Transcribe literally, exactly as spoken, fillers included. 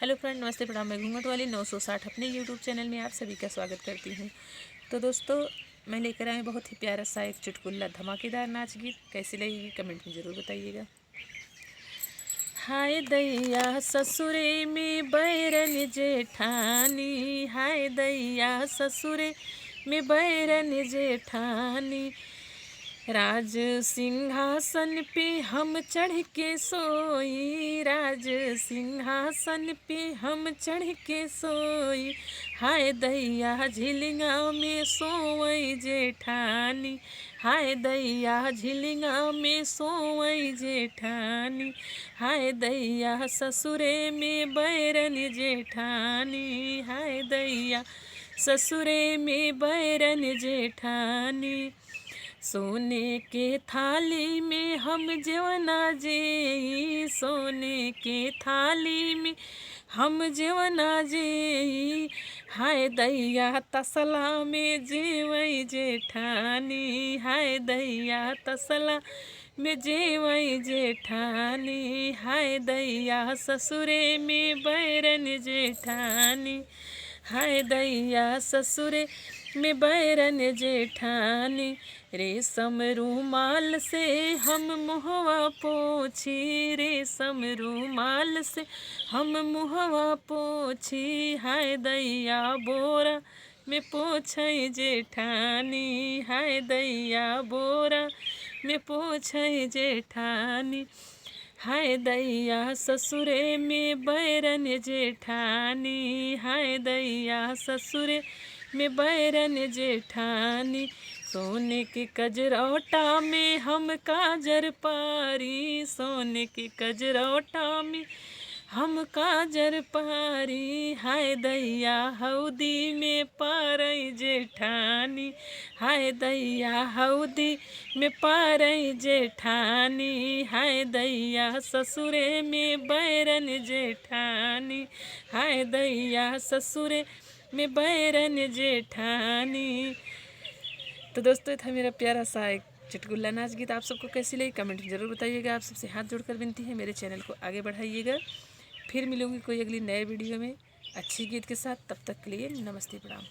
हेलो फ्रेंड, नमस्ते, प्रणाम। मैं घूंघट वाली नौ सौ साठ अपने यूट्यूब चैनल में आप सभी का स्वागत करती हूँ। तो दोस्तों, मैं लेकर आई बहुत ही प्यारा सा एक चुटकुला धमाकेदार नाच गीत। कैसी लगेगी, कमेंट में ज़रूर बताइएगा। हाय दैया ससुरे में बैरन जेठानी, हाय दैया ससुरे में बैरन जेठानी। राज सिंहासन पे हम चढ़ के सोई, राज सिंहासन पे हम चढ़ के सोई। हाय दैया झिलिंगा में सोवई जेठानी, हाय दैया झिलिंगा में सोवई जेठानी। हाय दैया ससुरे में बैरन जेठानी, हाय दैया ससुरे में बैरन जेठानी। सोने के थाली में हम जेवना जेई, सोने के थाली में हम जेवना जेई। हाय दैया तसला में जेवई जेठानी, हाय दैया तसला में जेवई जेठानी। हाय दैया ससुरे में बैरन जेठानी, हाय दैया ससुरे में बैरन जेठानी। रेशम रूमाल से हम मुहवा पोछी, रेशम रूमाल से हम मुहवा पोछी। हाय दैया बोरा में पोछई जेठानी, हाय दैया बोरा में पोछई जेठानी। हाय दैया ससुरे में बैरन जेठानी, हाय दैया ससुरे में बैरन जेठानी। सोने के कजरौटा में हम काजर पारी, सोने के कजरौटा में हम काजर पारी। हाय दैया हौदी में पारई जेठानी, हाय दैया हौदी में पारई जेठानी। हाय दैया ससुरे में बैरन जेठानी, हाय दैया ससुरे में बैरन जेठानी। तो दोस्तों, ये था मेरा प्यारा सा एक चुटकुला नाच गीत। आप सबको कैसी लगी, कमेंट में ज़रूर बताइएगा। आप सबसे हाथ जोड़कर विनती है, मेरे चैनल को आगे बढ़ाइएगा। फिर मिलूंगी कोई अगली नए वीडियो में अच्छी गीत के साथ। तब तक के लिए नमस्ते, प्रणाम।